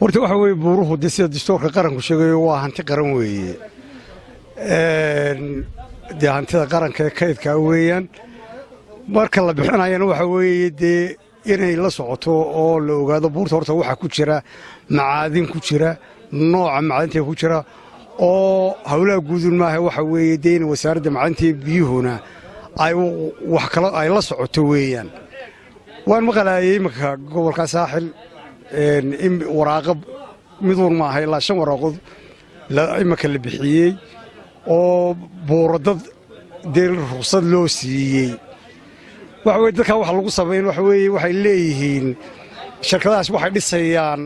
Horta waxa weeye, buuruhu dee sida dastuurka qaranku sheegayo waa hanti qaran weeye. Dee hantida qaranka ee kaydkaa weeyaan. Marka la bixinayana waxa weeye dee inay la socoto oo la ogaado buurta horta waxaa ku jira, macaadin ku jira, nooca macdinta ku jira oo howlaha guudun maaha. Waxa weeye dee in wasaaradda macdinta iyo biyuhuna ay wax kala ay la socoto weeyaan. Waan maqlaayay iminka gobolka Saaxil in waraaqo miduun maaha, ilaa shan waraaqood iminka la bixiyey oo buuradad dee ruqsad loo siiyey. Waxa weye, dadkaa waxa lagu samayn waxa weeye, waxay leeyihiin shirkadahaas waxay dhisayaan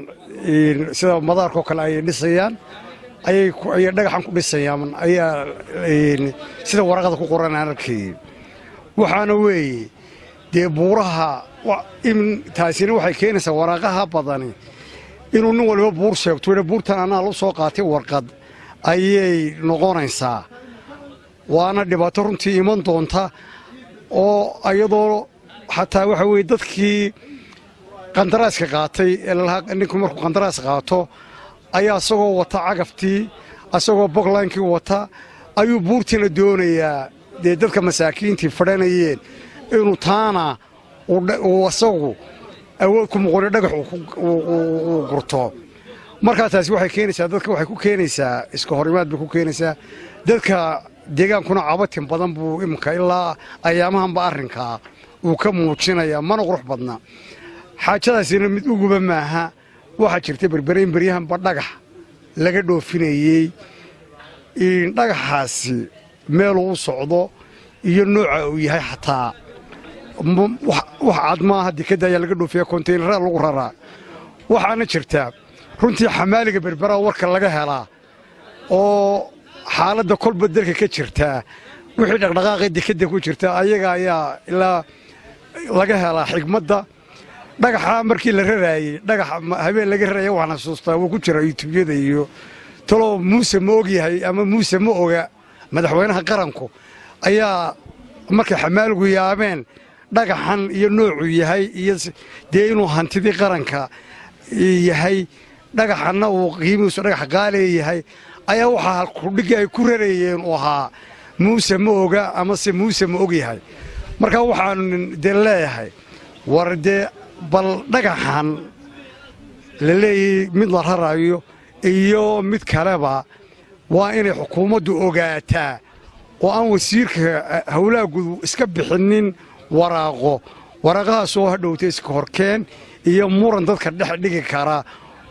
sida madaarka oo kale ayay dhisayaan, ayay dhagaxan ku dhisayaan ayaa sida waraqada ku qoran aan arkayay. Waxaana weeye dee buuraha in taasina waxay keenaysaa waraaqaha badani inuu nin waliba buur sheegto, buurtan anaa la soo qaatay warqad ayay noqonaysaa. Waana dhibaato runtii iman doonta oo iyadoo xataa waxa weeye dadkii qandaraaska qaatay ee ninku markuu qandaraas qaato ayaa isagoo wata cagaftii, asagoo poclainkii wata ayuu buurtiina doonayaa dee dadka masaakiintii fadhanayeen inuu taana uu asagu awood ku muqoni dhagax uu gurto. Markaa taasi waxay keenaysaa dadka, waxay ku keenaysaa iska horimaad bay ku keenaysaa. Dadka deegaankuna cabatin badan buu iminka ilaa ayaamahanba arrinkaa uu ka muujinayaa, mana qurux badna. Xaajadaasina mid uguba maaha. Waxaa jirta Berbere in beryahanba dhagax laga dhoofinayey. In dhagaxaasi meeluu u socdo iyo nooca uu yahay xataa wax cad maaha. Dekadda ayaa laga dhoofiya, kontaynara lagu raraa. Waxaana jirtaa runtii xamaaliga Berberaa warka laga helaa oo xaaladda kolba dalka ka jirtaa, wixii dhaqdhaqaaqee dekadda ku jirta ayaga ayaa ilaa laga helaa xigmadda. Dhagaxa markii la raraayey, dhagaxa habeen laga raraya, waxaan xasuustaa wuu ku jira YouTubeyada iyo talow Muuse ma og yahay ama Muuse ma oga. Madaxweynaha qaranku ayaa markay xamaaligu yaabeen dhagaxan iyo noocuu yahay iyo dee inuu hantidii qaranka yahay, dhagaxanna uu qiimihiisu dhagax qaaliya yahay, ayaa waxaa kudhigii ay ku rarayeen uu ahaa "Muuse ma oga" amase "Muuse ma og yahay". Marka waxaan dee leeyahay, war dee bal dhagaxan la leeyay mid la rarayo iyo mid kaleba waa inay xukuumaddu ogaataa oo aan wasiirka howlaha guud iska bixinin waraaqo, waraaqahaas oo hadhowtay iska horkeen iyo muran dadka dhex dhigi kara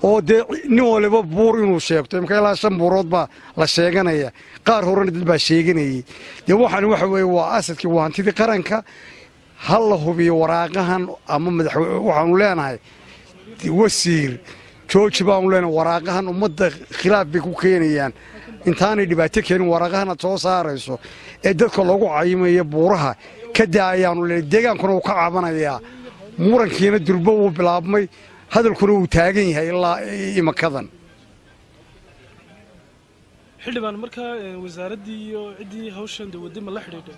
oo dee nin waliba buur inuu sheegto. Imka ilaa shan buurood baa la sheeganaya, qaar horena dad baa sheeganayey. Dee waxaan waxa weeye waa asadkii, waa hantidii qaranka. Ha la hubiyo waraaqahan ama madax waxaanu leenahay wasiir jooji baanu leenahay waraaqahan. Ummadda khilaaf bay ku keenayaan. Intaanay dhibaato keenin waraaqahan aad soo saarayso ee dadka loogu cayimayo buuraha ka daa ayaanu leenahay. Deegaankuna wuu ka cabanayaa, murankiina durbo wuu bilaabmay, hadalkuna wuu taagan yahay ilaa imakadan. Xildhibaan, markaa wasaaraddii iyo ciddii hawshan dee waddi ma la xidhiidhay?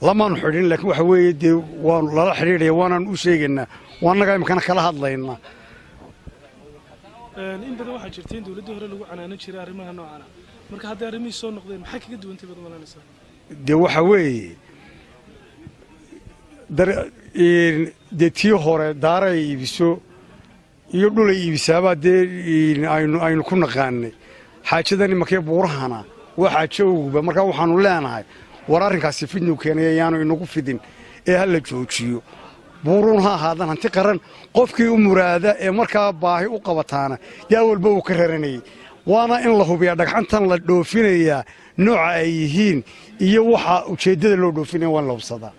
Lamaanu xidhin, laakiin waxa weeye dee waanu lala xidhiidhaya, waanaan u sheegaynaa, waa annagaa imikana kala hadlaynaa. In badan waxaa jirta in dowladdii hore lagu canaanan jiray arrimaha noocaana. Marka hadday arrimihii soo noqdeen, maxay kaga duwantay baad malanaysaa? Dee waxa weeye dee tii hore daara ay iibiso iyo dhul ay iibisaabaa dee aynu ku naqaanay. Xaajadan imakee buurahana waa xaajo ugba. Markaa waxaanu leenahay, war arrinkaasi fidnuu keenaya, yaanu inagu fidin ee ha la joojiyo. Buuruun ha ahaadan hanti qaran, qofkii u muraada ee markaa baahi u qabataana dee awalba uu ka raranayay. Waana in la hubiyaa dhagxantan la dhoofinayaa nooca ay yihiin iyo waxa ujeeddada loo dhoofinaya, waa in la hubsadaa.